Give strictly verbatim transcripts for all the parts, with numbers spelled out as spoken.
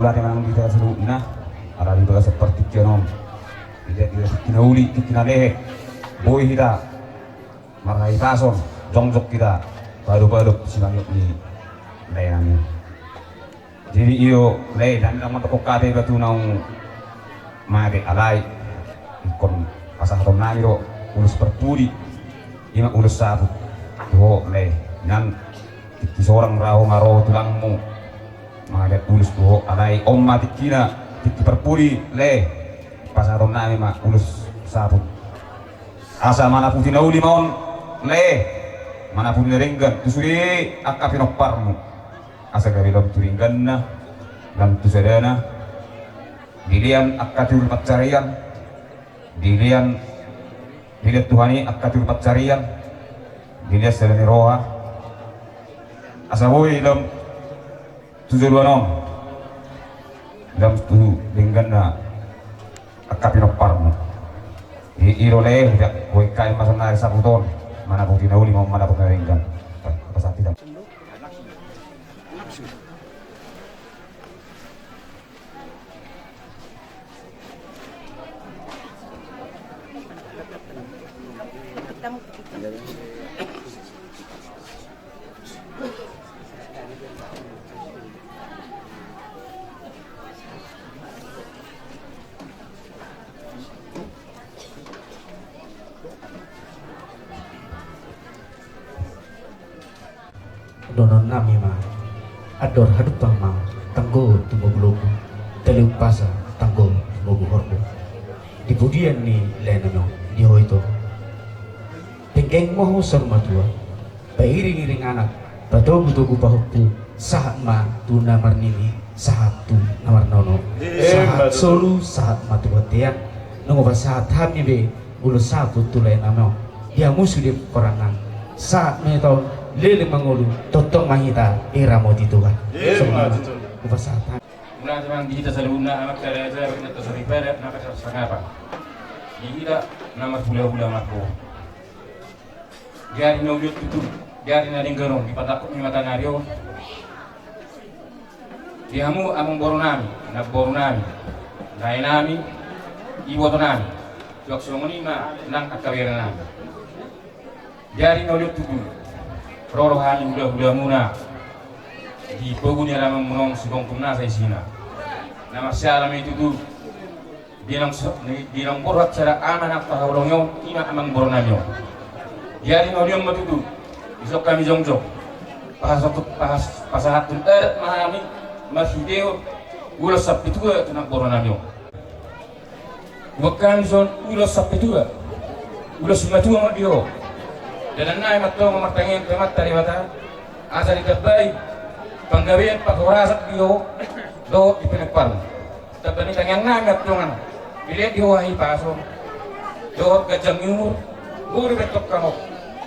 Ulaon ma nang di hita saluhutna, ala di bagasan partingkian on, di hita, di hita tingki na uli, tingki na lehet, boi hita marhahipason, jongjong hita paadop-adop simangiop ni lae nami on. Jadi i do lae, nami ndang mandok hata iba tu naung mate, alai ingkon pasahaton nami do ulos parpudi, i ma ulos saput tu ho lae. Nang tingki sorang ra ho ma ro tulangmu mangajar ulos tu ho, alai on ma tingkina, tingki parpudi lae, pasahaton nami ma ulos saput. Asa manaputi na uli ma on lae, manaputi na denggan tu sude angka pinomparmu. Asa gabe lam tu dengganna, lam tu sadana, dilean angka tiur pansarian, dilean, dilean Tuhan i angka tiur pansarian, dilean sada ni roha. Asa boi lam tu joloan on, lam tu dengganna angka pinomparmu. I, i do lae, hujaha, hujaha ma saonari saput on, manaputi na uli ma on, manaputi na denggan. Pasahat hita. Dohonon nami ma, andor hadumpang ma tanggo tu mogu logu, tali umpasa tanggo tu mogu horbo. Di pudian ni lae nami on, di ho ito. Penggeng ma ho saur matua, pairing-iring anak, patogu-togu pahompu, sahat ma tu na marnini, sahat tu na marnono. Sahat solu, sahat ma tu bontean. Nunga pasahat hami be ulos saput tu lae nami on, di hamu sude porangan. Sahat ma hita on, leleng mangolu, tongtong ma hita diramoti Tuhan. Songon i ma hupasahat hami. Mauliate ma di hita saluhutna, amanta raja, inanta soripada, na marsangapan. Di hita na marhulahula marboru. Di ari na uli on tutu, di ari na denggan on, di pandangkok ni mata ni ari on, di hamu amangboru nami, namboru nami, lae nami, iboto nami, suang songon i ma nang angka bere nami. Di ari na uli on tutu, ro do hami hulahulamuna di pogu ni alamanmuna on, sigomgom nasa isina. Na marsiala ma i tutu, di naung so-, di, di naung borhat sada ama na pahaholongi on, i ma amangboru nami on. Di ari na uli on ma tutu, dison hami jongjong, pahas-, pahas-, pasahathon adat ma hami marhitehon ulos sampe tua tu namboru nami on. Buat hami dison ulos sampe tua, ulos simatua ma di ho. Dalan nami ma antong martangiang tu Amanta Debata, asa ditambai panggabean, parhorasan di ho dohot di pinomparmu. Tamba ni tangiang nami ma antong, dilean di ho hahipason dohot ganjang ni umur. Boi do antong hamu,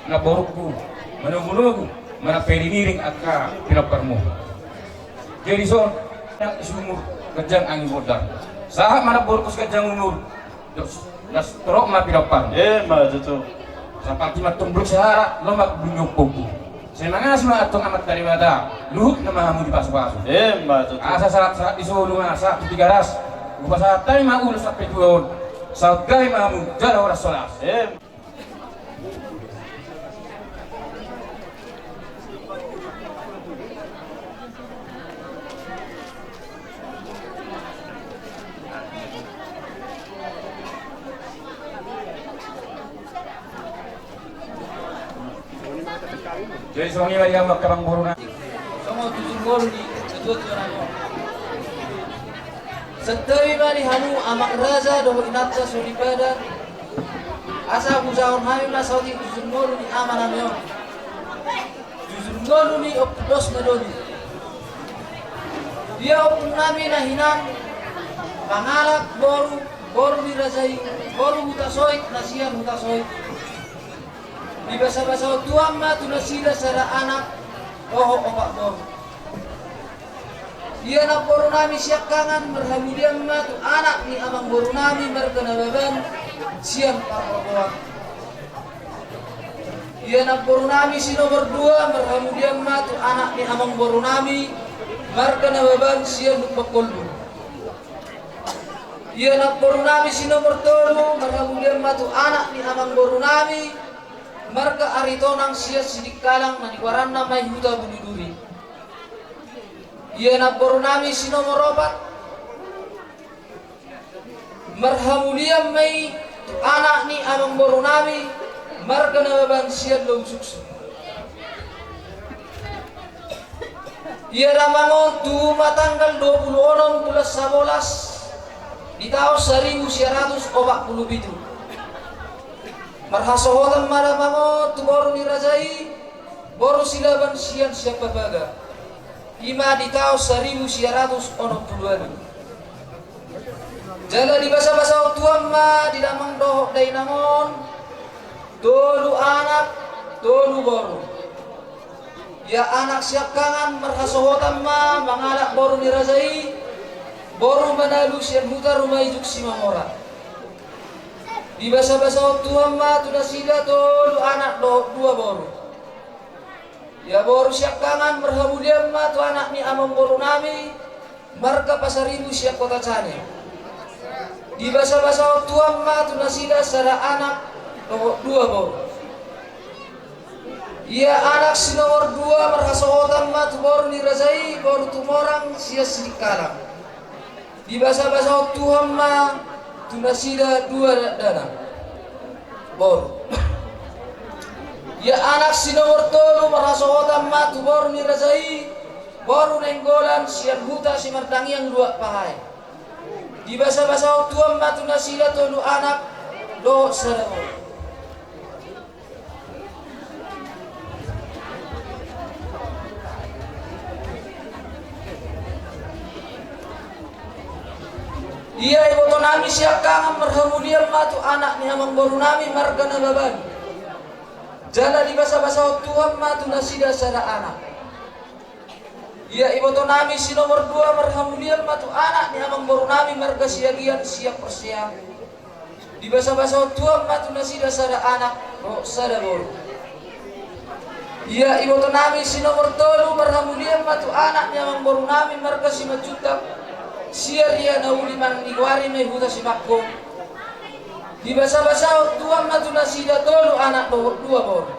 namborungku, manogunogu manang pairingiring angka pinomparmu. Jadi dison, nang isi umur ganjang angin bondar, sahat ma namborungku siganjang umur, dos, dos torop ma pinomparmu. Emma tutu. Sahat ma antong bruk sahara, lomak bumi ompungku. Sai mangasi ma antong Amanta Debata, luhutna ma hamu dipasupasu. Emma tutu. Asa sahat-sahat di solu ma sahat tu Tigaras, hupasahat hami ma ulos sampe tua on. Saut gabe ma hamu jala horas-horas. Em. Jadi songon i ma di hamu angka amangboru nami. Songon tu jumolo ni ketua-tua nami on. Santabi ma di hamu amang raja dohot inanta soripada. Asa hujahahon hami ma saotik jujur ngolu ni ama nami on. Jujur ngolu ni ompu dos madoli. Dia ompu nami na hinan mangalap boru, boru ni raja i, boru Hutasoit, na sian Hutasoit. Dibasabasahon Tuhan ma tu nasida sada anak dohot opat boru. Ia namboru nami siangkangan marhamulian ma tu anak ni amangboru nami marga Nababan sian parrogoan. Ia namboru nami si nomor dua marhamulian ma tu anak ni amangboru nami Marga Nababan sian Lumban Kolbu. Ia namboru nami si nomor tolu marhamulian ma tu anak ni amangboru nami, marga Aritonang sian Sidikalang na nigoaranna ma i Huta Buluduri. Ia namboru nami si nomor opat marhamulian ma i tu anak ni amangboru nami, marga Nababan sian Lousuksu. Ia damang on tubu ma tanggal dua pulu onom bulan sabolas di taon saribu sia ratus opat pulu pitu. Marhasohotan ma damang on tu boru ni raja i, boru Silaban sian Siambapaga, i ma di taon saribu sia ratus onom pulu ualu. Jala dibasabasahon Tuhan ma di damang dohot dainang on tolu anak, tolu boru. Ia anak siangkangan marhasohotan ma mangalap boru ni raja i, boru Manalu sian Huta Rumaijuk Simamora. Dibasabasahon Tuhan ma tu nasida tolu anak dohot dua boru. Ia boru siangkangan marhamulian ma tu anak ni amangboru nami, marga Pasaribu sian Kota Cane. Dibasabasahon Tuhan ma tu nasida sada anak dohot dua boru. Ia anak si nomor dua marhasohotan ma tu boru ni raja i, boru Tumorang sian Sidikalang. Dibasabasahon Tuhan ma tu nasida dua dakdanak, boru. Ia anak si nomor tolu marhasohotan ma tu boru ni raja i, boru Nainggolan sian Huta Simartangiang Luat Pahae. Dibasabasahon Tuhan ma tu nasida tolu anak dohot sada boru. Ia iboto nami siangkangan marhamulian ma tu anak ni amangboru nami marga Nababan. Jala dibasabasahon Tuhan ma tu nasida sada anak. Ia iboto nami si nomor dua marhamulian ma tu anak ni amangboru nami marga Siagian sian Porsea. Dibasabasahon Tuhan ma tu nasida sada anak dohot sada boru. Ia iboto nami si nomor tolu marhamulian ma tu anak ni amangboru nami marga Simanjuntak, sian ria na uli manang nigoari ma i Huta Simangkung. Dibasabasahon Tuhan ma tu nasida tolu anak dohot dua boru.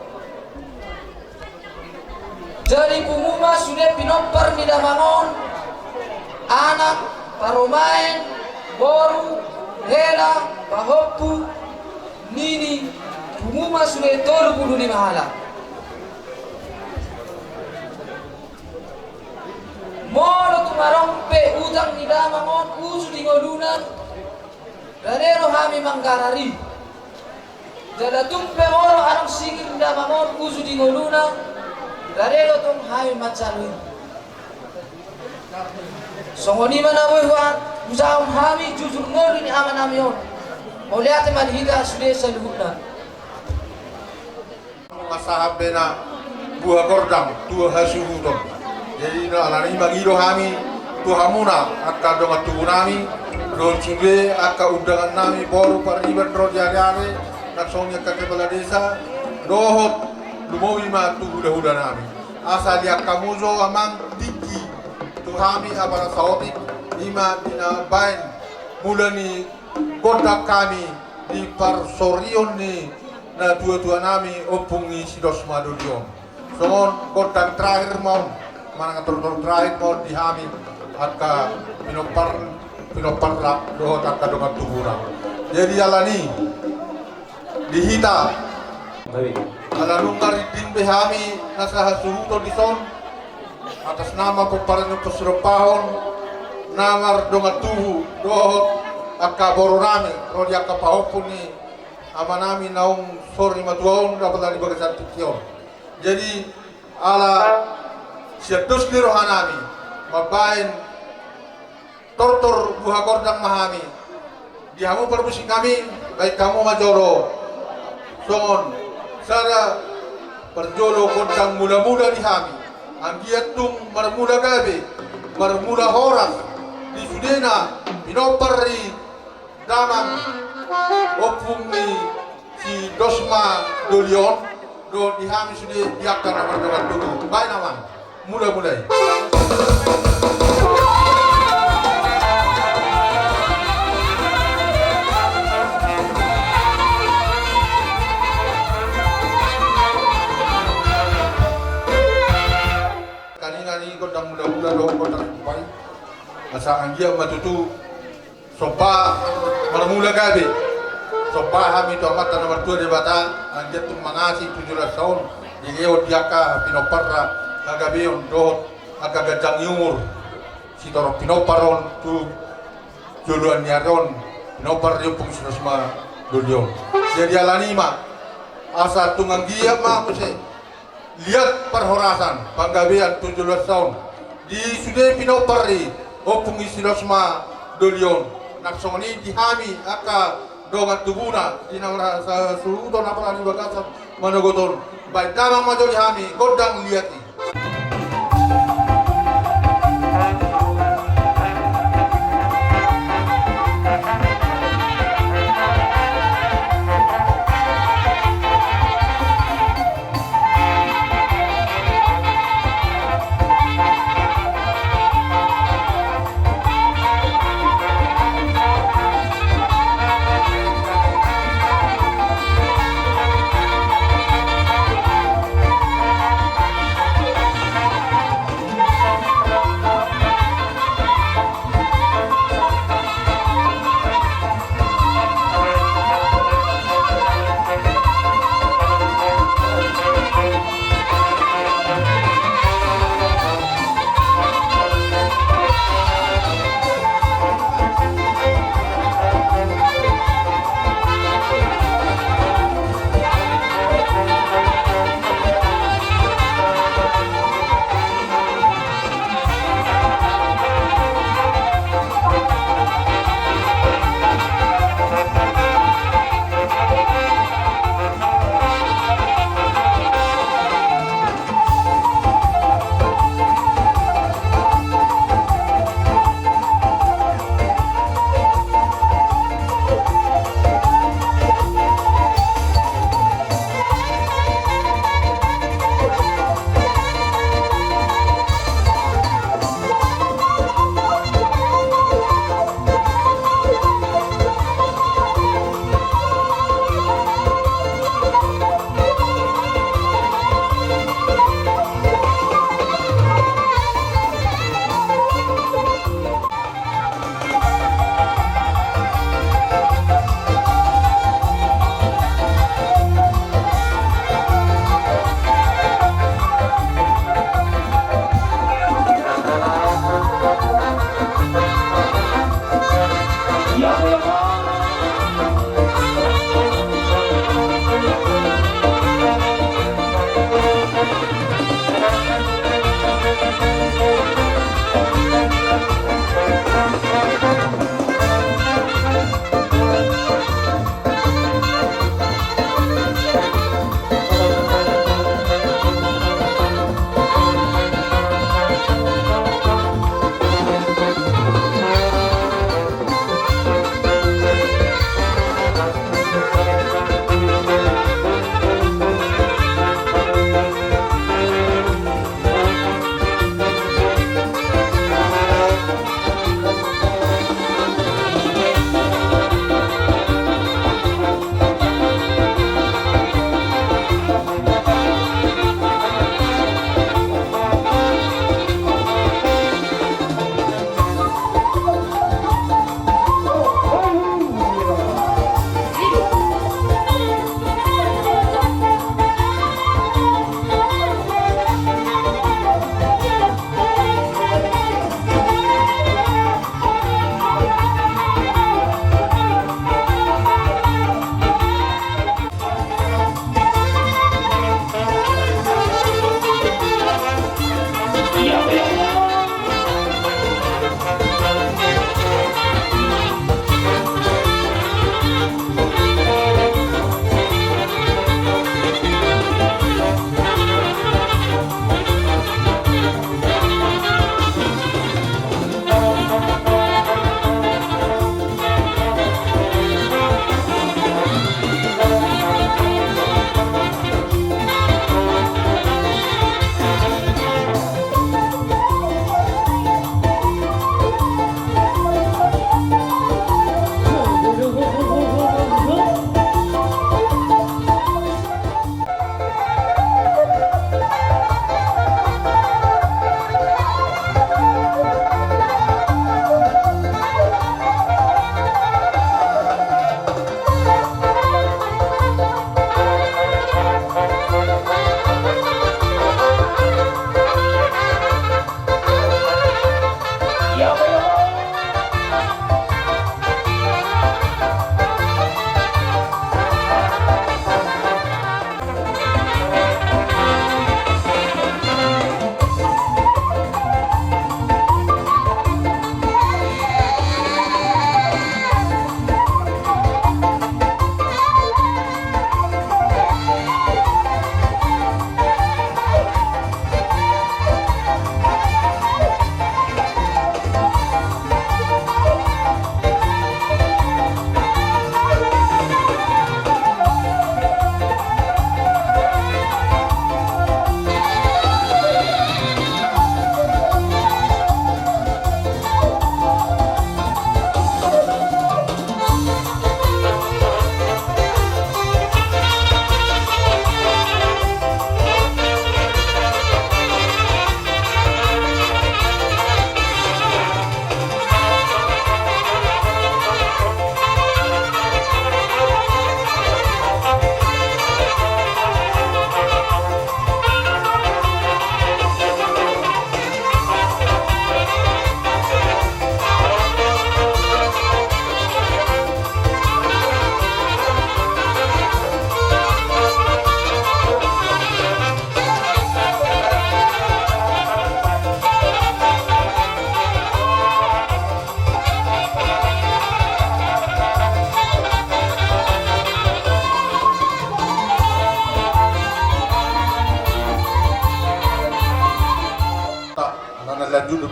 Jadi pungu ma sude pinompar ni damang on, anak, parumaen, boru, hela, pahompu, nini, pungu ma sude tolu pulu lima halak. Molo tung adong pe utang ni damang on uju di ngoluna, rade do hami manggarar i. Jala tung pe molo adong singir ni damang on uju di ngoluna, rade do tong hami manjalo i. Songon i ma na boi hujaha hami jujur ngolu ni amanami on. Mauliate ma di hita sude saluhutna. Masahat be na buha gordang tu hasuhuton. Jadi na alani mangido hami tu hamuna angka dongan tubu nami, dohot sude angka undangan nami boru pariban ro di ari-ari, na songon i angka kepala desa dohot lumobi ma tu hula-hula nami. Asa di angka muso amang tingki tu hami apala saotik, i ma di na baen mula ni gondang hami di parsorion ni na tua-tua nami ompung ni si Dosma Dolion. Songon gondang terakhir ma on, manang tortor terakhir ma on di hami angka pinompar, pinompar ra dohot angka dongan tubuna. Jadi alani di hita, ala nunga rinding be hami na sahasuhuton dison, atas nama pomparan ni parsidompahon na mardongan tubu dohot angka boru nami ro di angka pahompu ni amanami naung sori matua on dapot di bagasan tingki on. Jadi ala sian dos ni roha nami mambaen tortor buha gordang ma hami. Di hamu parmusik nami, baen hamu ma jolo songon sada parjolo gondang mula-mula di hami. Anggiat tung marmula gabe, marmula horas di sudena pinompar ni damang ompung ni si Dosma Dolion, dohot di hami sude di angka na mardongan tubu. Baen amang, mula-mula i. Asa anggiat ma tutu somba marmula gabe. Somba hami tu Amanta na martua Debata, anggiat tung mangasi tu joloan on, dilehon di angka pinomparna hagabeon dohot angka ganjang ni umur. Sitorop pinompar on tu joloan ni ari on, pinompar ni Ompung Sinosma Doli on. Jadi alani ma, asa tung anggiat ma muse liat parhorasan, panggabean tu joloan on di sude pinompar ni Ompung Sinosma Doli on. Nang songon i di hami angka dongan tubuna di na marhasuhuton, apala di bagasan manogot on, baen damang ma jo di hami gondang liat i.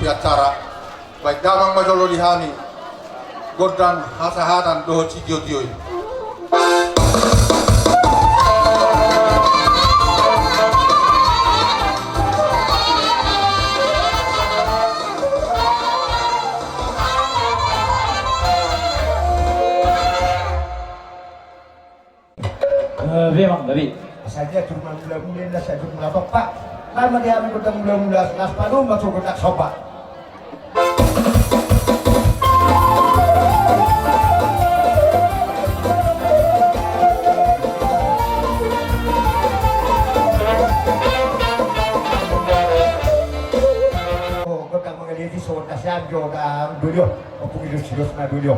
Di acara, baen damang ma jolo di hami gondang hasahatan dohot sitiotio i. Eh, memang, tapi asal dia cuma mula-mula, nasa cuma apa, Pak? Lama dia ambil gondang mula-mula, las palu masuk gondang sopa. Oh, gondang mangaliati so gondang sian jo, gondang dulio. Ompung idus-idus na dulio.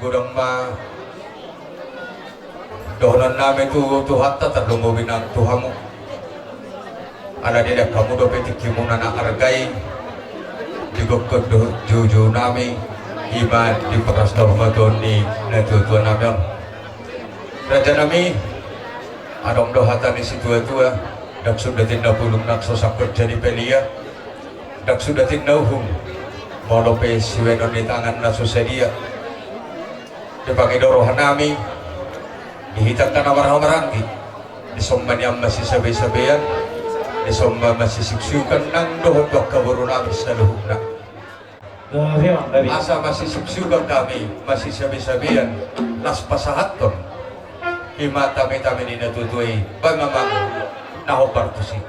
Godang ma dohonon nami tu Tuhanta, tarlumobi nang tu hamu. Ala dilean hamu dope tingkimuna na arga i di gokhon dohot joujou nami, i ma di parhorasan habatahon ni natuatua nami on. Raja nami, adong do hata ni situatua: Ndang suda tinda pulung na so sangkot jadi palia, ndang suda tinda uhum molo pe sibahenon ni tangan na so sadia. Dipangido roha nami di hita angka na marhahamaranggi, dison ma nian masisabesabeian, dison ma masisiuksaukon nang dohot tu angka boru nami saluhutna. Asa masisiuksaukon hami, masisabesabeian, laos pasahathon i ma tametame ni natuatua i, baen ma amang na hombar tusi.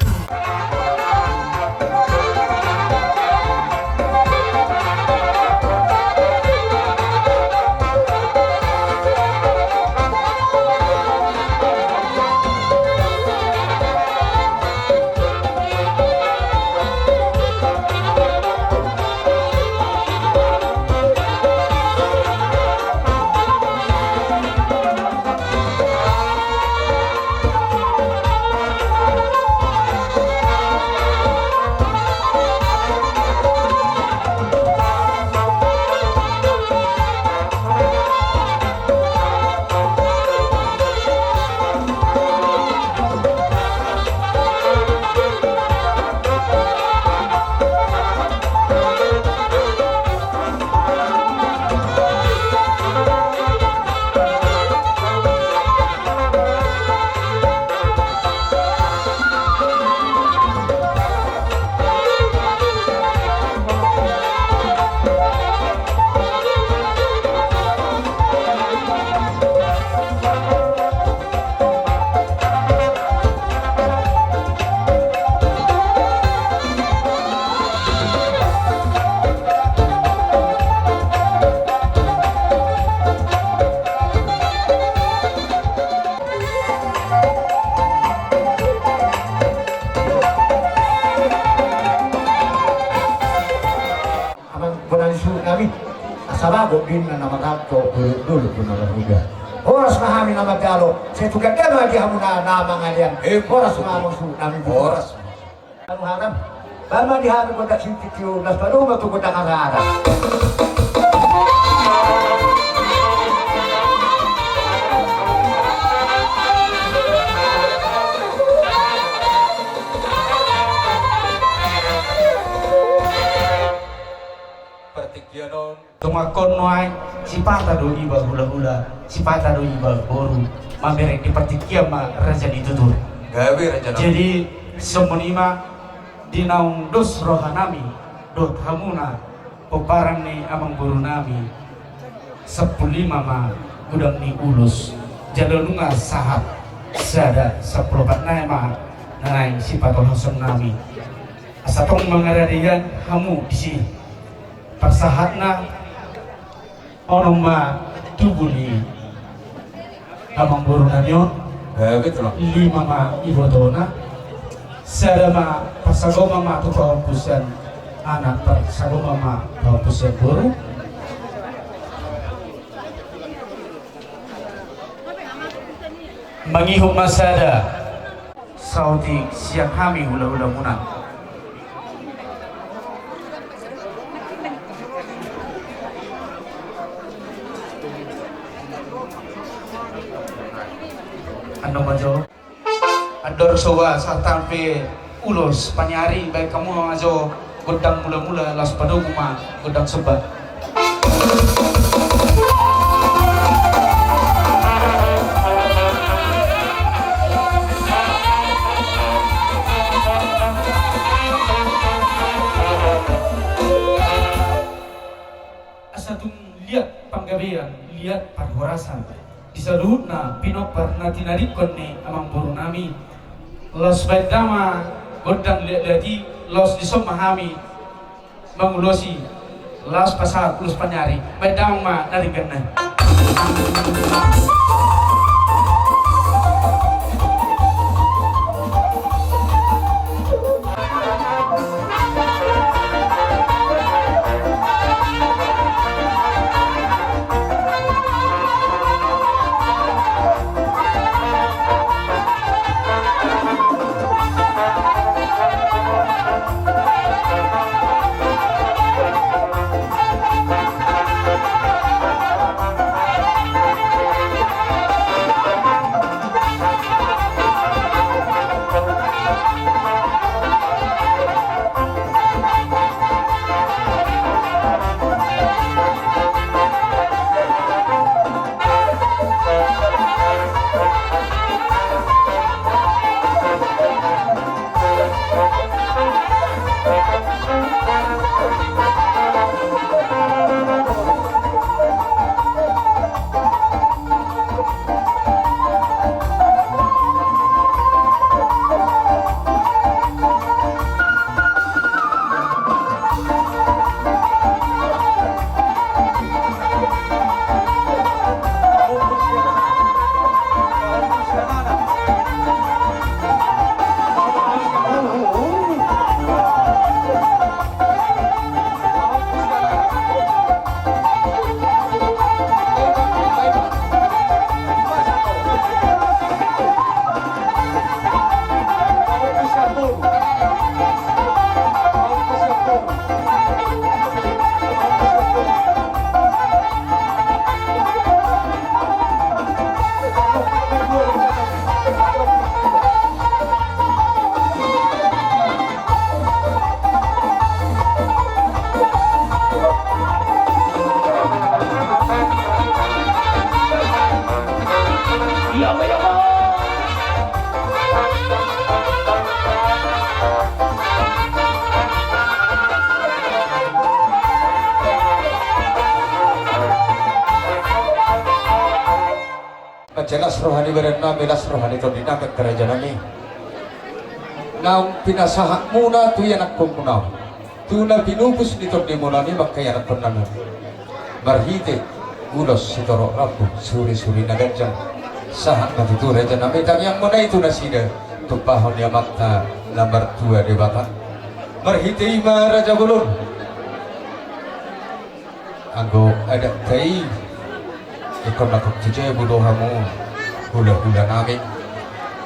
Amang bona ni suhut nami, asa bagot do inna na marhalto, dolok-dolok do na marmuda. Horas ma hami na manjalo, sai tu gandana di hamuna na mangalean. Horas ma amang suhut nami. Horas. Anu haram, baen ma di hami gondang sitio, laos padomu ma tu gondang hasahatan. Tongon nuaeng, sipata do iba hulahula, sipata do iba boru, mamereng di partingkian ma raja ni tutur. Gabe raja nami. Jadi songon i ma, di naung dos roha nami dohot hamuna pomparan ni amangboru nami, sampulu lima ma godang ni ulos, jala nunga sahat sada sampulu opat nai ma na naeng sipatolhason nami. Asa tong mangaradeian hamu disi. Parsahatna, onom ma tubu ni amangboru nami on. Eh, betul. Lima ma ibotona. Sada ma parsagompa ma tu pahompu sian anak, parsagompa ma pahompu sian boru. Mangihut ma sada saotik sian hami hulahulamuna. Andor ma jo. Andor, soba sahat pe ulos paniari, baen hamu ma jo gondang mulamula, laos padomu ma gondang somba. Asa tung liat panggabean, liat parhorasan di saluhutna pinompar na tinadingkon ni amangboru nami. Laos baen damang ma gondang liatliat i, laos dison ma hami mangulosi, laos pasahat ulos paniari. Baen damang ma na denggan nai. Mansai las roha ni badan nami, las roha ni tondi nami, raja nami. Naung pinasahatmuna tu ianakkonmuna on, tu na pinupus ni tondimuna on, i ma angka ianakkon nami on. Marhite ulos sitorop rambu, surisuri na ganjang, sahat ma tutu, raja nami, tangiangmuna i tu nasida, tumpahon ni Amanta na martua Debata. Marhite i ma, raja bolon. Anggo adatta i, ingkon na tu jabu do hamu, hulahula nami.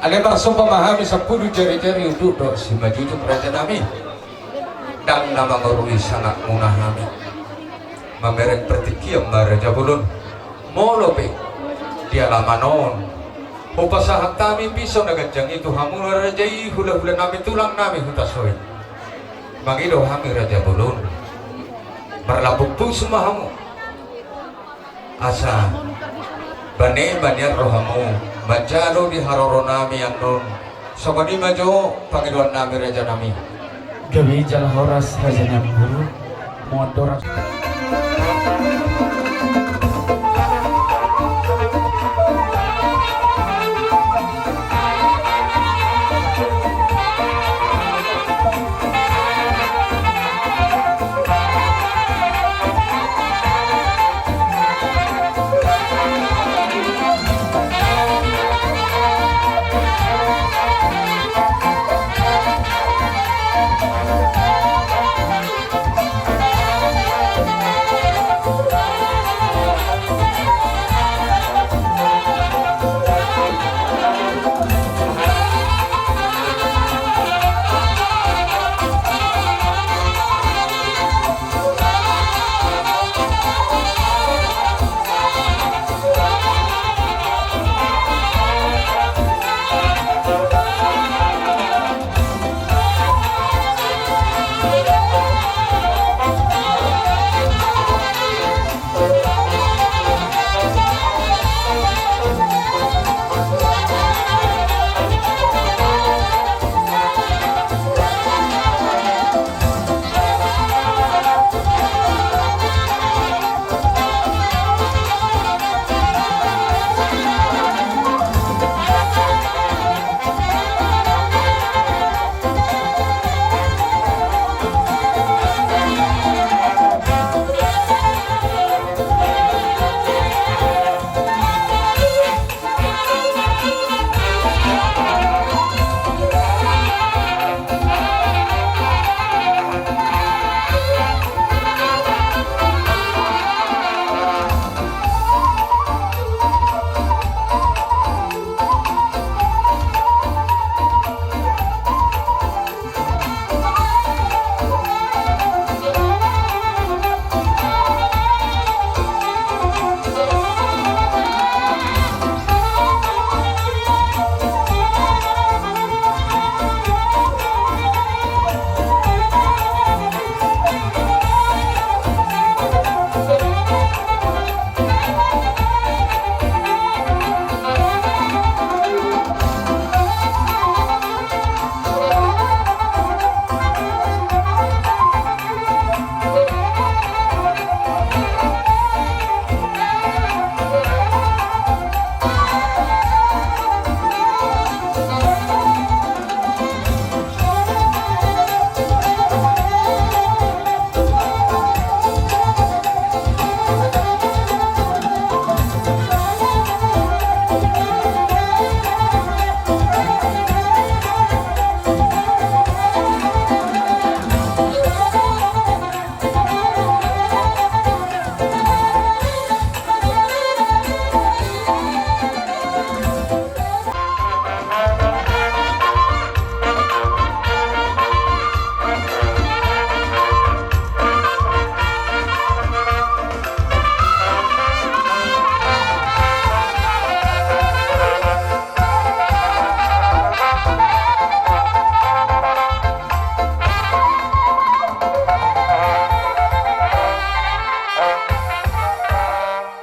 Alai marsomba ma hami sampulu jarijari, unduk dohot simanjujung, raja nami. Ndang na mangorui sangatmuna hami. Mamereng partingkian ma, raja bolon. Molo pe di alaman on, hupasahat hami piso na ganjang i tu hamu, raja i, hulahula nami, tulang nami Hutasoit. Mangido hami, raja bolon. Marlapuk pus ma hamu. Asa bane banian rohamu manjalo di haroronami annon. Songon i ma jo pangidoannami rajanami. Gabe jala horas raja ni amangboru. Muat dorang.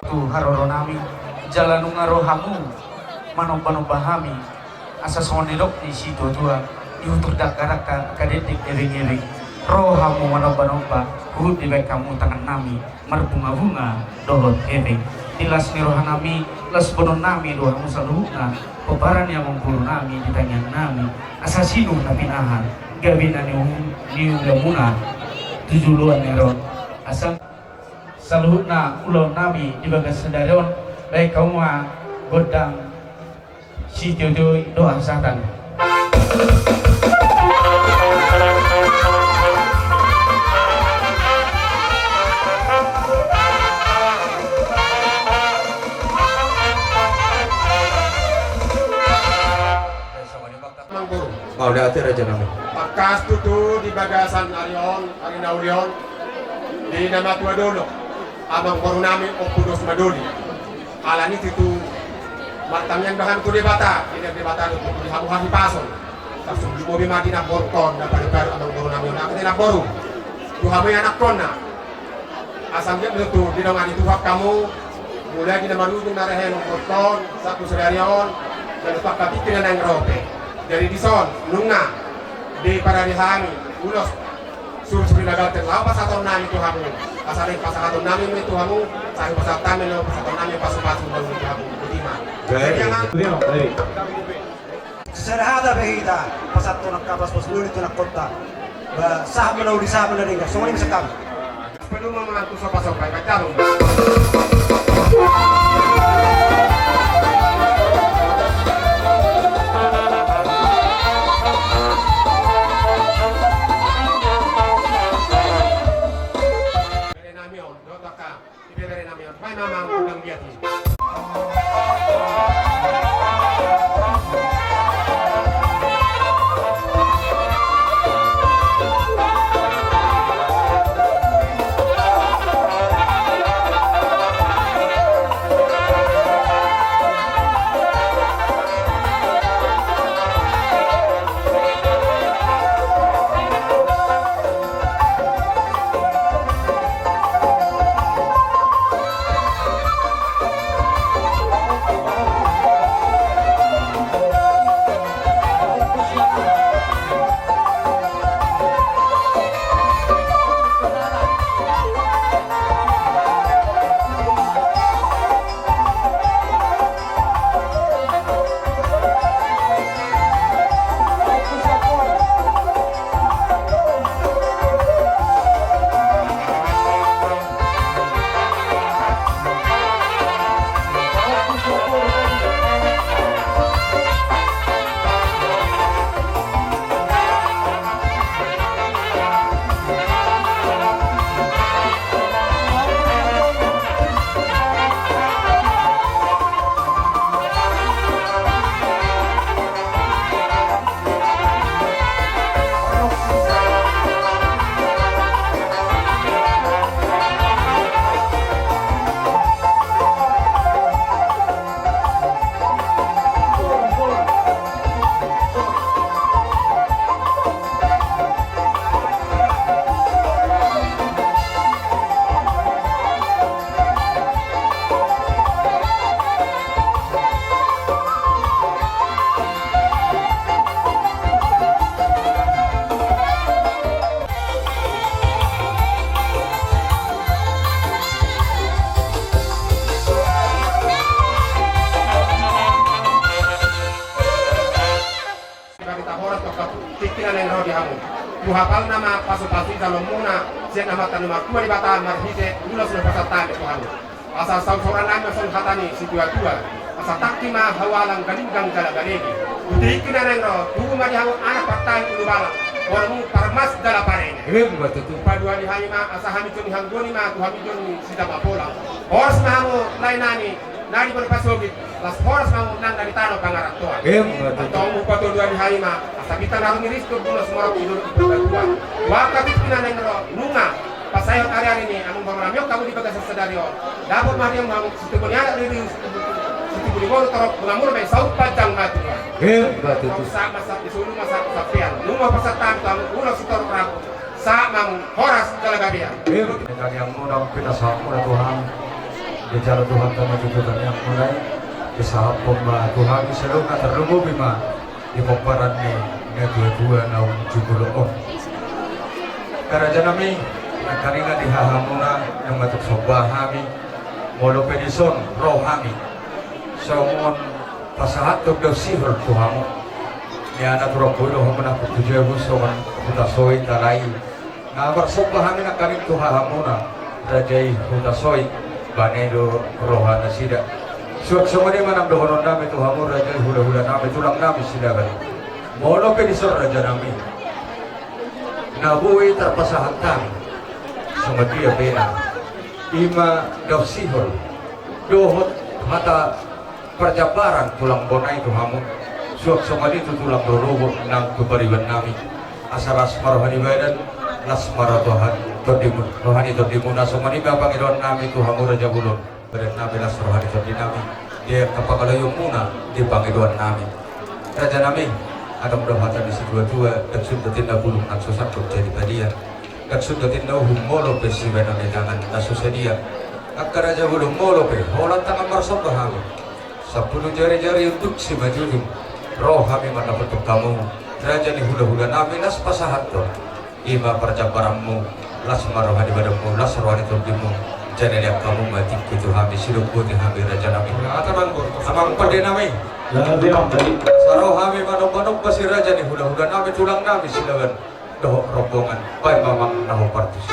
Tu haroronami, jala nunga ro hamu manombanomba hami, asa songon nidok ni situatua, ihutur dangkadangka, angka dengdeng ebeng-ebeng, ro hamu manombanomba, huhut dibaen hamu tangannami marbungabunga dohot hepeng. Di las ni rohanami, las boanonnami do hamu saluhutna, pomparan ni amangborunami di tangiangnami, asa sinur na pinahan, gabe na niu-, niulamuna tu joloan ni ari on, asa saluhutna ulaonnami di bagas sadari on, baen hamu ma gondang sitiotio dohot hasahatan. Mauliate rajanami. Tangkas tutu di bagasan ari on, ari na uli on, di na matua dolok, amangborunami Ompu Dos Madoli. Alani i tutu martangiang do hami tu Debata, di Debata do tutu di hamu hahipason. Tarsongon i ma di namborungkon, na paru-paru amangborunami on, angka di namboru. Tu hamu anakkonna. Asa anggiat do tutu didongani Tuhan hamu, mulai di na marujung na rehem on sahat tu sadari on, jala tu angka tingki na naeng ro pe. Jadi dison nunga diparade hami ulos sursuri na ganteng laho pasahatonnami tu hamu. Asa naeng pasahatonnami ma i tu hamu, sai pasahat hami laho pasahatonnami pasupasu ma i tu hamu. Botima. Jadi, jadi, amang. Jadi, amang. Sada hata pe hita pasahat tu angka paspas luli tu angka kota. Ba, sahat ma na uli, sahat ma na denggan. Songon i ma sian hami. Padomu ma tu sopa-sopa, ibaca dong. Bere nami on, dohot angka ibebere nami on. Baen ma amang gondang giat i. Sibageta horas tu angka tingki na naeng ro di hamu. Tu hapalna ma pasupasu i jaloonmuna sian Amanta na martua Debata marhite ulos na hupasahat hami tu hamu. Asa saursaurannami ma songon hata ni situatua. Asa tangki ma hau alang, galinggang jala garege. Tu tingki na naeng ro, tubu ma di hamu anak partahi ulubalang, borumuna parmas jala pareme. Emma tutu. Paduahon hami ma, asa hami joni hanggoni ma tu hami joni sitamba pola. Horas ma hamu laenami na di Bonapasogit. Las horas ma hamu nang na di tano pangarantoan. Emma tutu. Antong hupatoluhon hami ma, asa bintang na rumiris tu bulan Sumorop i dulu di Purbatua. Angka tingki na naeng ro, nunga pasahat ariari ni amang borunami on hamu di bagasan sadari on. Dapot ma hamu situbu ni anak riri, situbu ni boru torop, nunga murmur ma i saut panjang ma tua. Emma tutu. Sahat ma sahat di solu ma sahat sampean. Nunga pasahat hami tu hamu ulos sitorop rambu. Sahat ma hamu horas jala gabe. Emma. Tangiangmuna, pinasahatmuna Tuhan. Dijalo Tuhanta ma tutu tangiangmuna i. Disahaphon ma tu hami saluhutna, tarlumobi ma di pomparan ni natuatua naung jumolo on. Rajanami, nangkaningan di hahamuna naung matuk somba hami, molo pe dison ro hami songon pasahathon daun sihol tu hamu. Ia na turang boi do hamu nangkok tu jabu songon Huta Soit alai na marsomba hami nangkaning tu hahamuna raja i Huta Soit, bane do rohanasida. Suang songon i ma nang dohononnami tu hamu raja i, hulahulanami, tulangnami Sinaga. Molo pe dison rajanami na boi tarpasahat hami, songon dia pe na, i ma daun sihol dohot hata parjambaran tulang bona i tu hamu. Suang songon i tu tulang rorobot nang tu pariban nami. Asa las ma roha ni badan, las ma roha ni tondimu, roha ni tondimuna. Songon i ma pangidoan nami tu hamu raja bolon. Badan nami las roha ni tondi nami. Di angka pangaloyonmuna di pangidoan nami. Raja nami, adong do hata ni situatua, ndang sundat inna bulung nang so sangkut jadi padian. Kan sundut inna uhum molo pe sibaen hami tangan na so sadia. Angka raja bolon molo pe holan tangan marsomba hami. Sampulu jari-jari unduk simanjujung. Ro hami mandapothon hamu raja ni hula-hula nami las pasahathon. I ma parjamparanmu, las ma roha ni badanmu, las roha ni tondimmu. Jala lean hamu ma tingki tu hami, sidok boti hami raja nami. Amang pande nami. Sai ro hami manomba-nomba si raja ni hula-hula nami, tulang nami Silaban dohot rombongan. Baen ma amang na hombar tusi.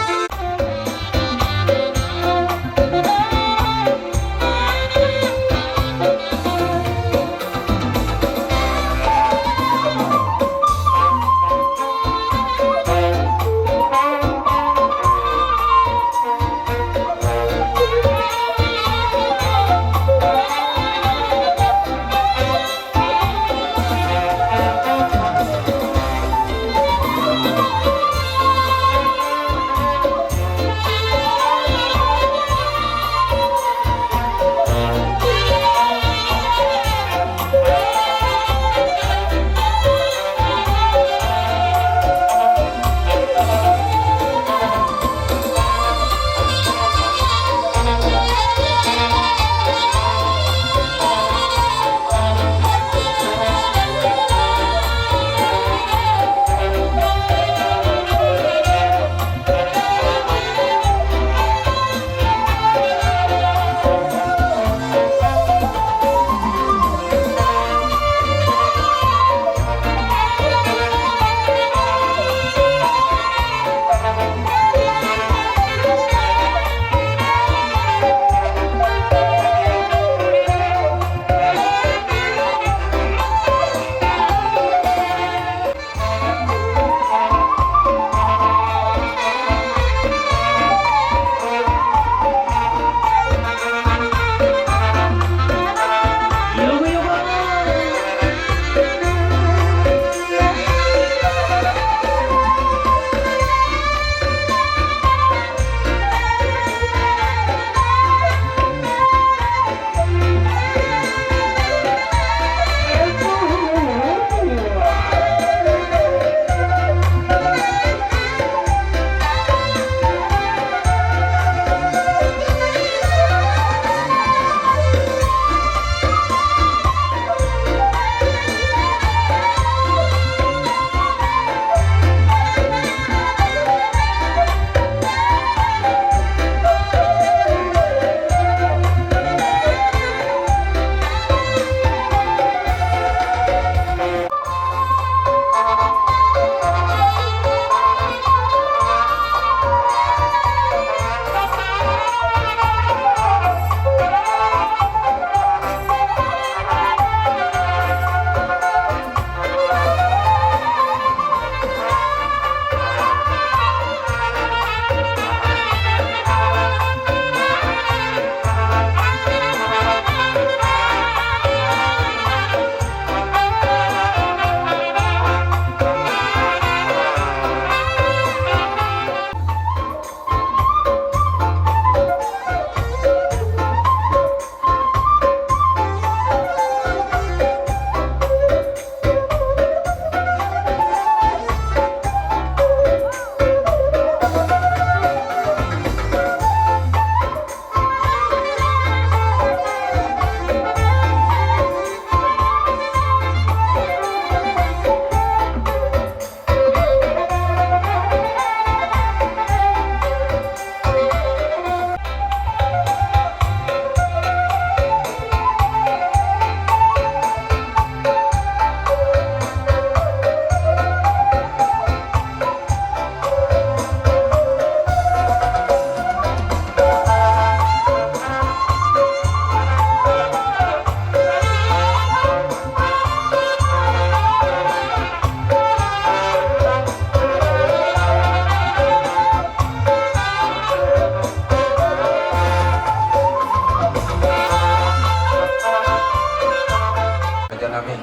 Raja nami,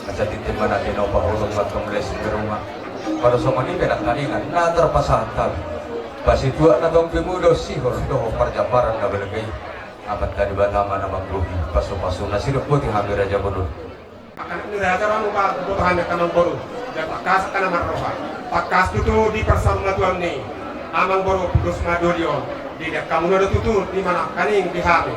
asa tintin ma na tinopa, holong ma tong les di rumah. Pado songon i pe nangkiningan na tarpasahat hami. Pasituak na tongkimu do sihol dohot parjamparan na balga i. Amanta Debata ma na manggohi pasu-pasu na sidok boti hami raja bolon. Angka anak ni raja ro hamu, boto hami angka amangboru, jala tangkas angka na marroha. Tangkas tutu di parsaulian ni Amang boru, pudus ma doli on. Dilehon hamuna do tutu, ima nangkaning di hami.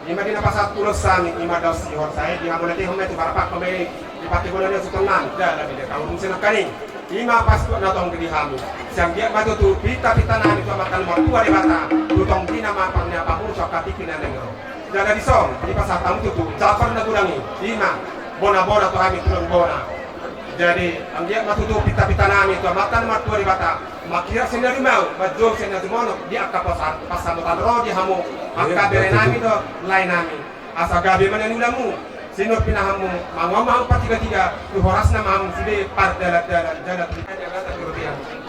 Ima di na pasahat ulos hami, ima daos sihol sae, di hamu na tihon ma i tu harapan hami, di pati bola ni sutan nami, jala dilehon hamu muse nangkaning. Ima pasahat na tonggi di hami. Sai anggiat ma tutu, pintapinta nami tu Amanta na martua Debata, tu tonggina ma parniapanmuna tu angka tingki na naeng ro. Jala dison, dipasahat hamu tutu, jambar na godang i, ima, bonabona tu hami tulang bona. Jadi, anggiat ma tutu pintapinta nami tu Amanta na martua Debata, manghiras sian na rumau, manjou sian na jumonok, di angka pasa-, pansamotan ro di hamu, angka bere nami dohot lae nami. Asa gabe ma na niulamu, sinur pinahanmu, mangomo hamu partigatiga, tu horasna ma hamu sude pardalandalan, jala tu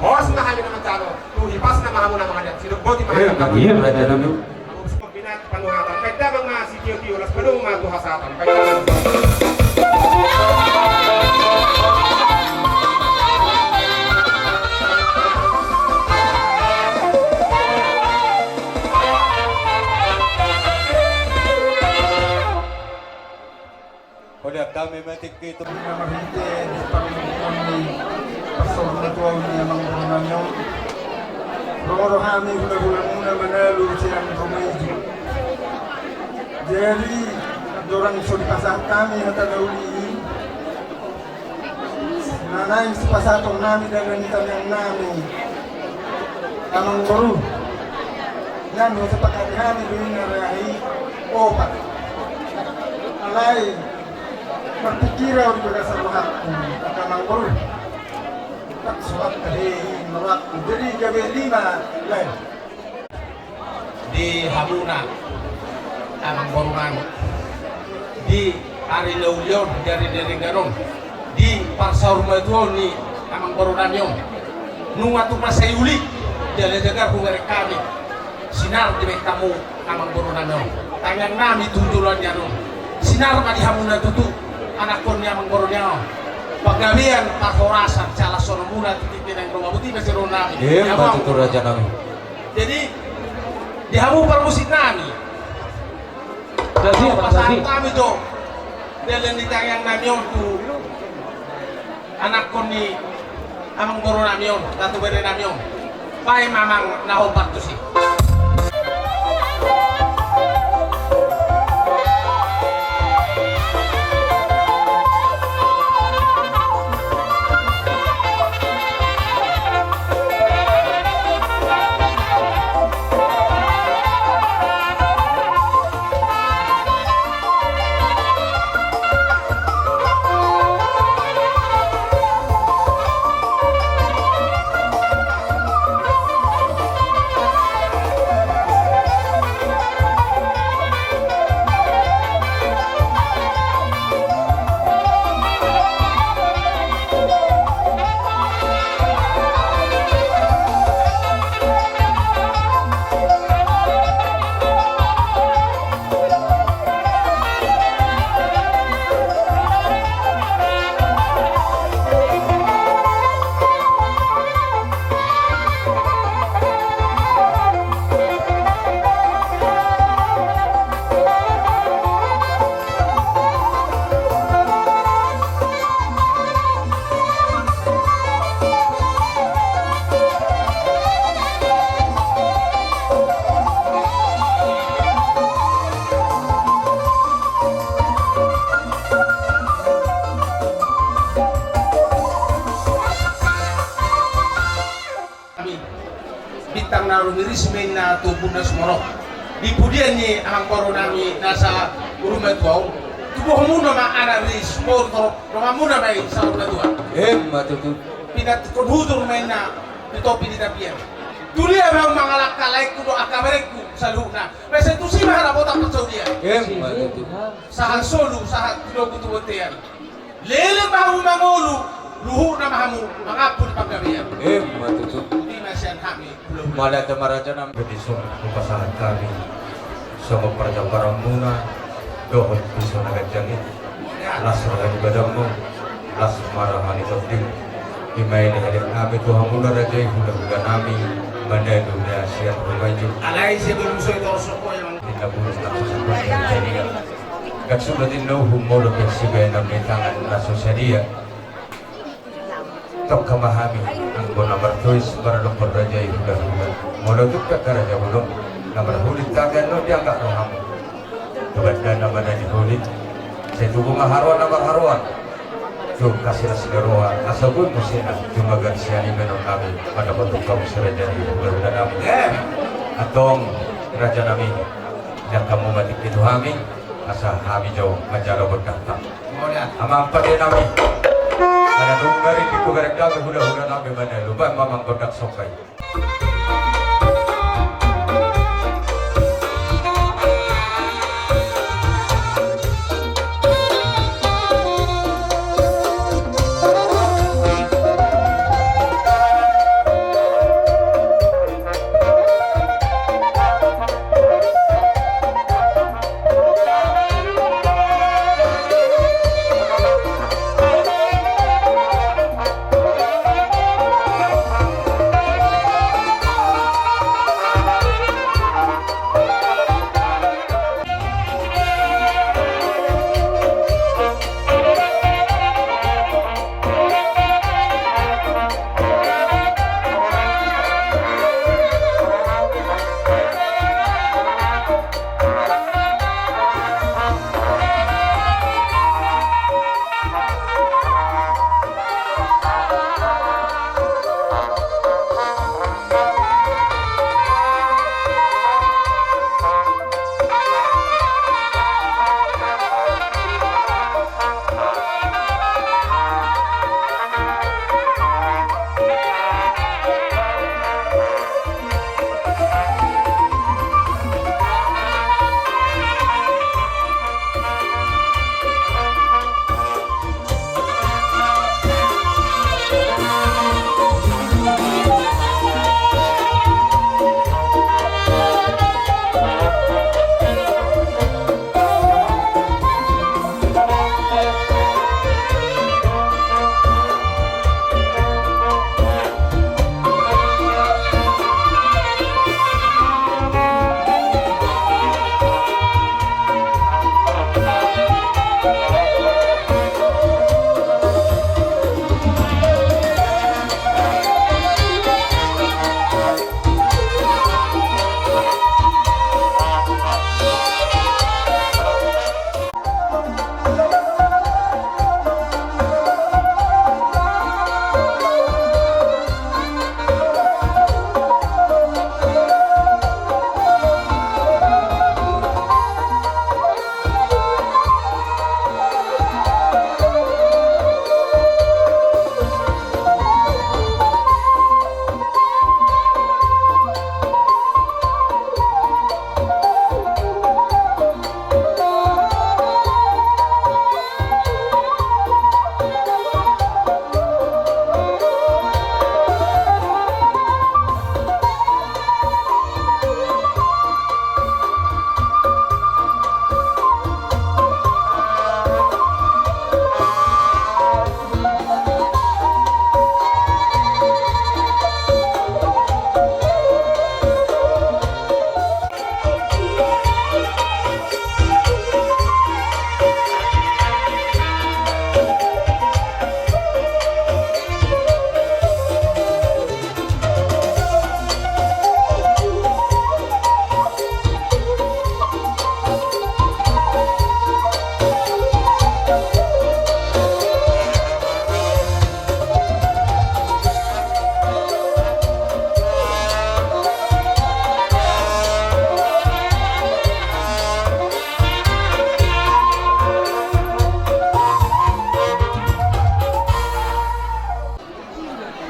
horas ma hami na manjalo, tu hipasna ma hamu na mangalean, sidok boti ma hami na mangalean. Pamungkatan, baen damang ma sitiotio, laos padomu ma tu hasahatan, baen damang. Pada kami mati. Di na marhite di parmingguon ni parsaurmatuaon ni amangboru nami on, ro do hami hulahulamuna manalu sian Roma Ijuk. Jadi, andorang so dipasahat hami hata na uli i, na naeng sipasahaton nami dalan ni tangiang nami. Amangboru, nang do sepakati hami do i na rai opat. Alai marpingkir au di bagasan rohangku, angka amangboru. Tak soat tahe i ma rohangku. Jadi gabe lima, lae. Di hamuna amangboru nami, di ari na uli on, di ari na denggan on, di parsaurmatuaon ni amangboru nami on, nunga tung mansai uli jala jagar hubereng hami sinar dibaen hamu amangboru nami on. Tangiang nami tu joloan ni ari on, sinar ma di hamuna tutu anakkon ni amangboru nami on, panggabean, parhorasan, siala songon muna tu tingki na naeng ro, ma boti ma siroha nami. Ima tutu raja nami. Jadi, di hamu parmusik nami, pasahat hami do dalan ni tangiang nami on tu anakkon ni amangboru nami on, tu bere nami on. Baen ma amang na hombar tusi. Nami, bintang na rumiris ma inna tu ombun na sumorop. Di pudian ni amangboru nami na saur matua on, tubuhonmuna ma anak ri sumorop, donganmuna ma i saur matua. Ima tutu. Pinantikhon hujur ma inna tu topi ni tapian. Tudia ma ahu mangalangka, laengku dohot angka berengku saluhutna. Basa tusi ma harapotan parsaulian. Ima tutu. Sahat solu, sahat tu logu tu bontean. Leleng ma hamu mangolu, luhutna ma hamu mangampu di panggabean. Ima tutu. Ima sian hami. Mauliate ma raja nami. Di son hupasahat hami songon parjambaranmuna dohot piso na ganjang i. Las roha ni badanmu, las ma roha ni tondim. Ima i na hadiahon hami tu hamuna raja i hulahula nami, manalu na sian Roma Ijuk. Alai sebelum so i torso ko yang. Inna bulus na sadia. Gak sudah tinno humolo ke sibaenon ni tangan na so sadia. Tongka ma hami anggo na martois maradophon raja i hula-hula. Molo tung pe angka raja bolon na marhulit tangan on, diangkat roham tu banda na manani hulit. Sai tubu ma haroan na marharoan tu angka silas ni roha, asa boi muse na jumagan sian i baenon nami mandapothon hamu si raja ni hula-hula nami. Antong raja nami, ndang hamu ma tingki tu hami, asa hami jo manjalo bondangta. Amang pande nami, ala dung marinding tu bereng nami, hula-hula nami, mana lupa mamang gondang sokai.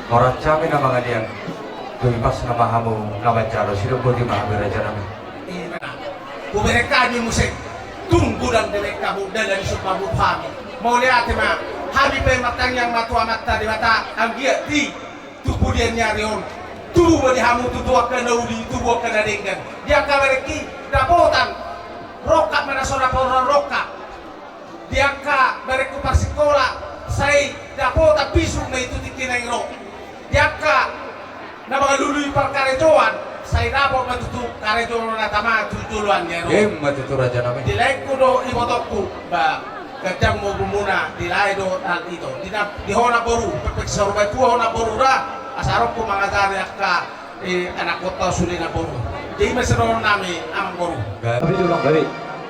Horas hami na mangalean, tu ibas nama hamu na manjalo, sidung boti ma hami raja nami. Hubereng hami muse, tung godang dewek hamu, dalan ni sumpah bubu hami. Mauliate ma, hami pe martangiang ma tu Amanta Debata, anggiat di tu pudian ni ari on, tubu ma di hamu tutu angka na uli, tubu angka na denggan. Di angka berengki, dapotan rongkap ma na so dapotan rongkap. Di angka berengku parsikola, sai dapotan bisuk ma i tu tingki na i ro. Di angka na mangalului parkarejoan, sai dapot ma tutu karejo na tama tu joloan ni ari on. Ima tutu raja nami. Di laengku dohot ibotongku, ba, Ganjang ma umurmuna, di lae dohot hal ito. Di na, di ho namboru, pepek saur matua ho namboru ra, asa ro ho mangajari angka, eh, anak kota sude namboru. Jadi ma sidohonon nami amangboru. Gabe tulang, gabe.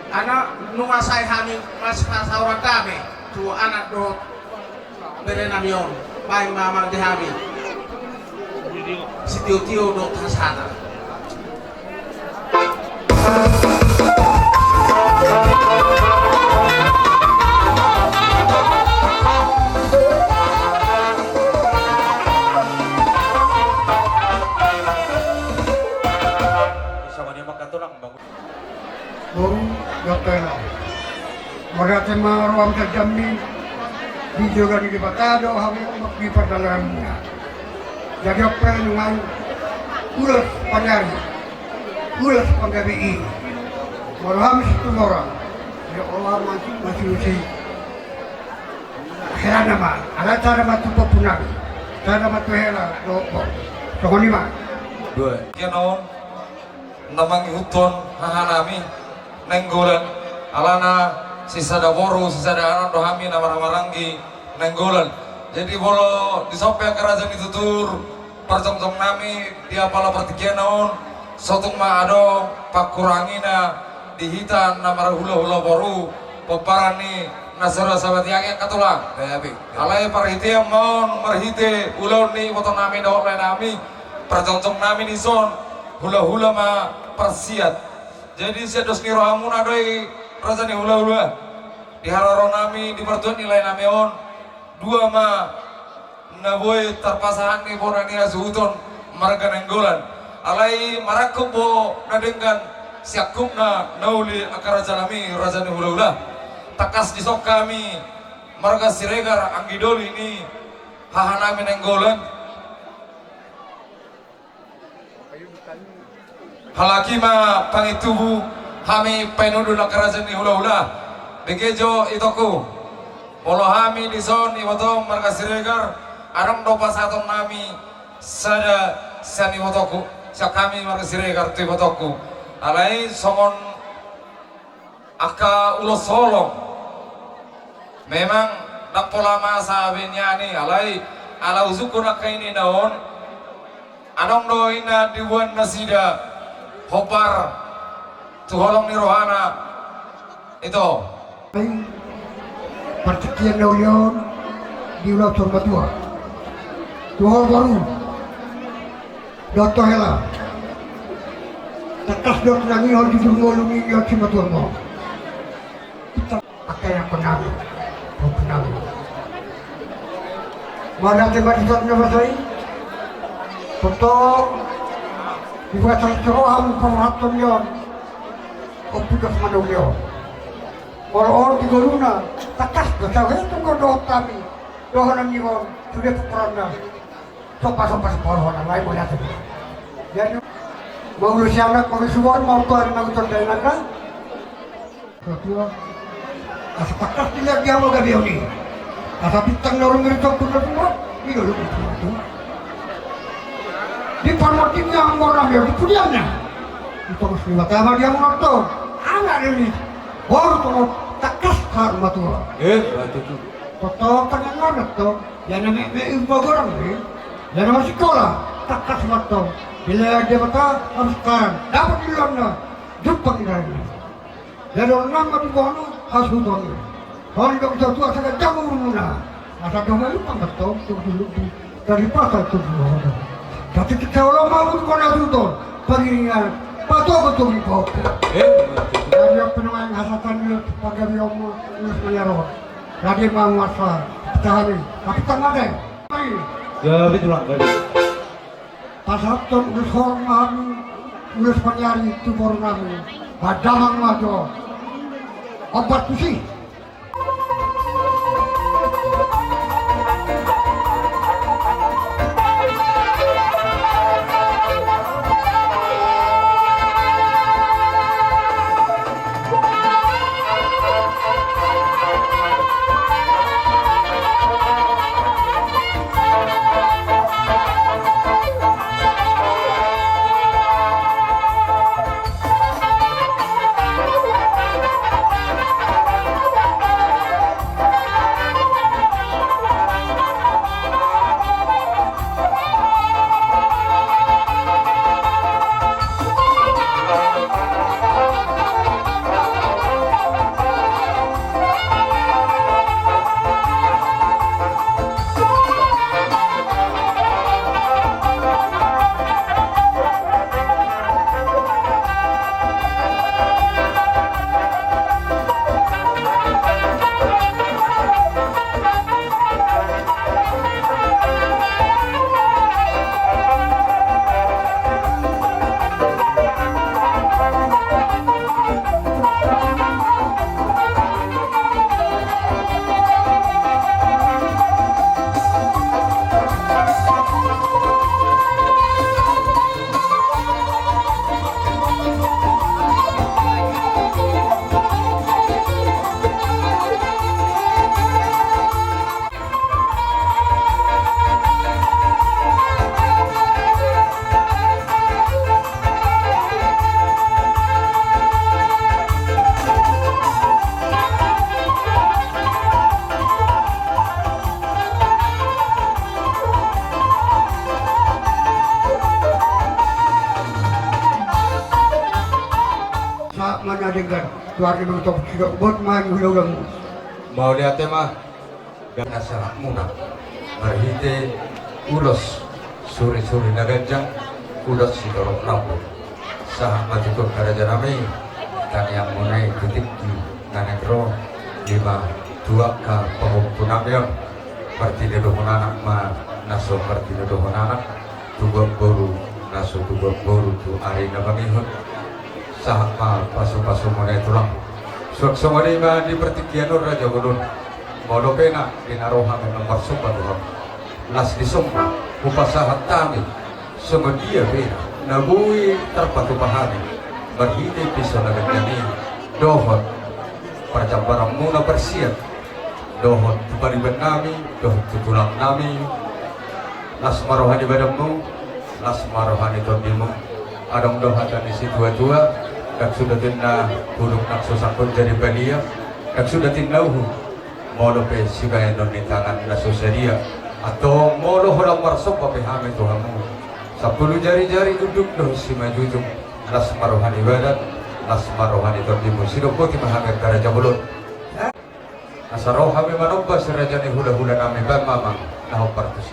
Anak nunga sai hami masipasaoran damang tu anak dohot bere nami on, baen ma amang di hami sitiotio dohot hasahatan. Boru, dohot hela. Mauliate ma roham sian jammi, dijou ni Debata do hamu di pardalananmuna. Jadi on pe nuaeng ulos paniari, ulos panggabean i. Molo hami Situmorang, ya Allah, masih, masih usi. Hela nama, ala cara ma tu pampunami, cara ma tu hela, do, do. Songon i ma. Dua. Kian on. Na mangihuthon hahanami Nainggolan, alana sisada boru sisada anak do hami na marhahamaranggi Nainggolan. Jadi molo dison pe angka raja ni tutur parjongjong nami di apala partingkian on, so tung ma adong pangkurangina di hita na marhulahula boru pomparan ni na so ra sabatiangi angka tulang. Alai parhitean ma on marhite ulaon ni ibotonami dohot laenami, parjongjong nami dison, hulahula ma parsiat. Jadi sian dos ni rohamuna do i raja ni hulahula. Di haroro nami di partuat ni laenami on, dua ma na boi tarpasahat ni bona ni hasuhuton marga Nainggolan. Alai marangkup do na denggan siangkupna na uli angka rajanami raja ni hulahula. Tangkas dison hami marga Siregar anggi doli ni hahanami Nainggolan. Halak i ma pangintubu hami painundun angka raja ni hulahula. Bege jo itongku. Molo hami dison ibotom marga Siregar, adong do pasahaton nami sada sian ibotongku, sian hami marga Siregar tu ibotongku. Alai songon angka ulos holong. Memang ndang pola masa be nian i, alai ala ujungkon angka inina on, adong do inna diboan nasida hombar tu holong ni rohana. Ito. Partingkian na uli on diulahon saur matua. Tu ho boru. Dohot hela. Tangkas do tinangihon di jumolo ni on simatuam on. Angka ianakhonnami, ompunami. Mauliate ma di sahat na basa i. Tongtong dibuat salah roham pasahaton ni on. Ompu dos ma na uli on. Molo on di ngoluna tangkas do sahat tu dohot hami. Dohonon ni on sude pomparanna. Somba-somba siparohon na lain mauliate. Jadi mauliate sian anak, mauliate suhut, mauliate ari, mauliate dainang. Ketua. Asa tangkas dilehon di hamu gabeon i. Asa bintang na rumiris tu na tua. Di dolok ni tua. Di parmortianna, amor na meo di pudianna. Di tongos ni Debata ma di hamu nonton. Anak ni boru tongos tangkas haru matua. Eh, batu tu. Tongtong tangan nonton. Ia na meme i bagorang i, ia na masikola, tangkas mantong. Dilehon Debata hamu sekarang, dapot di lonna, jumpang di dalanna. Ia do nang ma di bohona, hasuhuton i. Hon dong satua sagan jamu umurmuna. Asa dong ma jumpang mantong, tung di lubu, dari pasal tung di bohona. Tapi kita ulang mau di kona hasuhuton, pangiringan, patogo tung di bohona. Eh, jadi apa namanya hasatan dia, pagawi omo, urus menyaron. Rade ma muasa, tahan i. Tapi tangade. Gabe tulang, gabe. Pasahathon ulos holong ma hami, ulos paniari tu boru nami. Ba damang ma jo. Ompat tusi. Keluarga dua tahun tidak buat main ulang-ulang. Mauliate ma. Gana sahat muna marhite ulos suri-suri na ganjang, ulos sitorop rambu. Sahat ma tu harajaon nami, tangiang muna i tu tingki na naeng ro, ima tu angka pahompu nami on. Martinodohon anak ma na so martinodohon anak, tubuan boru na so tubuan boru tu ari na mangihut. Sahat ma pasu-pasu muna i tulang. Suang songon i ma di partingkian on raja bolon. Molo pe na di na ro hami marsomba tu hamu, las ni somba hupasahat hami songon dia pe na boi tarpatupa hami marhite pisau na ganjang i dohot parjambaran muna parsiat dohot tu pariban nami dohot tu tulang nami. Las ma roha ni badanmu, las ma roha ni tondimu. Adong do hata ni situa-tua, ndang suda tinna bulung na so sangkot jadi palia, ndang suda tinna uhum molo pe sibaenon ni tangan na so sadia. Antong molo holan marsomba pe hami tu hamu, sampulu jari-jari unduk dohot simanjujung. Las ma roha ni badan, las ma roha ni tondimu. Sidok boti ma hami angka raja bolon. Asa ro hami manomba si raja ni hula-hula nami, baen ma amang na hombar tusi.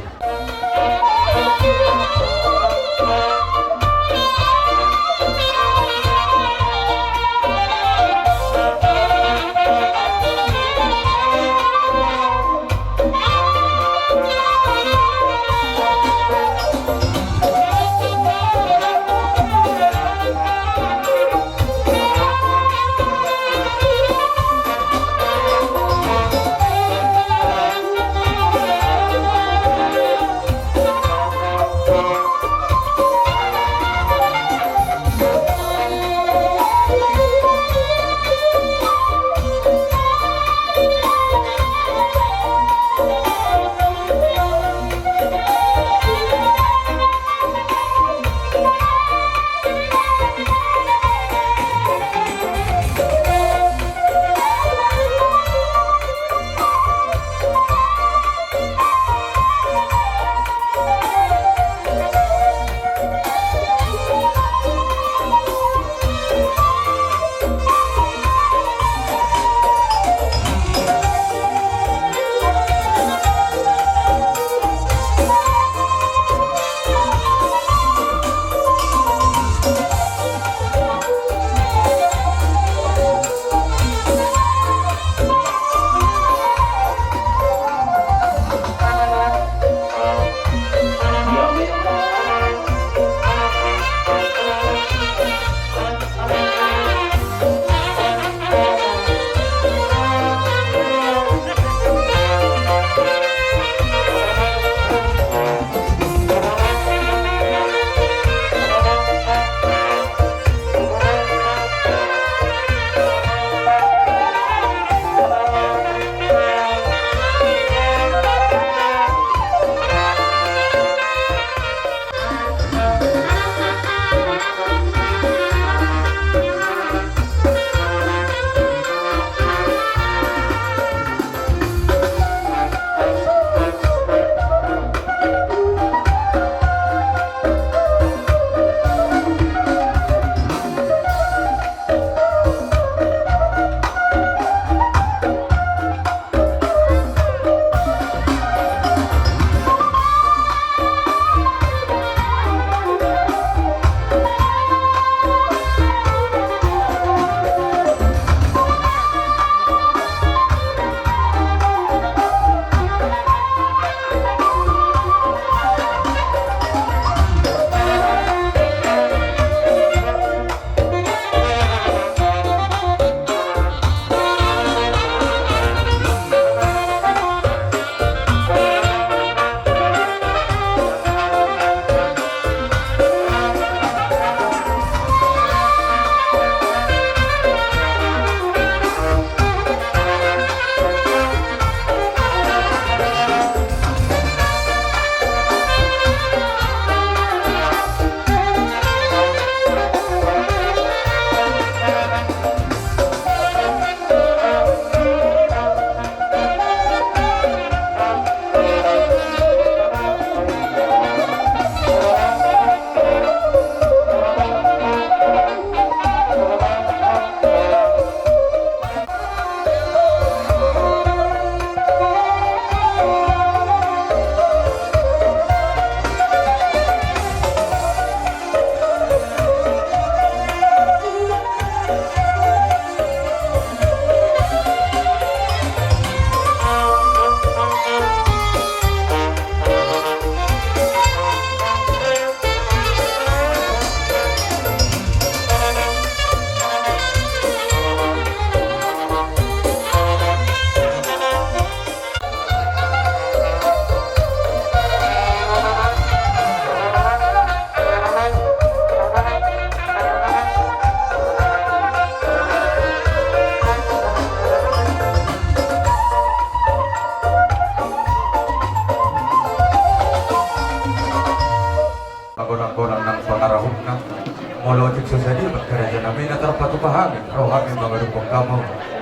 Roha ni mangarumpok kamu,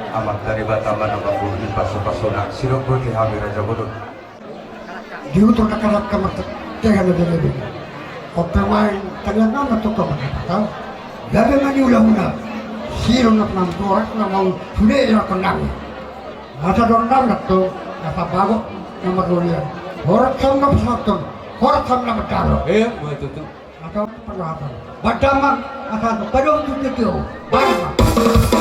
Amanta Debata ma na mambuat di pasu-pasuna, sidok boti hami Raja Godon. Di utor na kadang kamarta tega na bebe. Kope main tengah nama tu kau mana kau. Gabe mani ula-ula. Siro na penampurak na mau sude ya kenang. Masa dondam na tu, masa bagok na marulian. Horat sam na pesatun, horat sam na bedaro. Iya, betul tu. Atau perlahan. Badaman, asal pada waktu itu, badaman.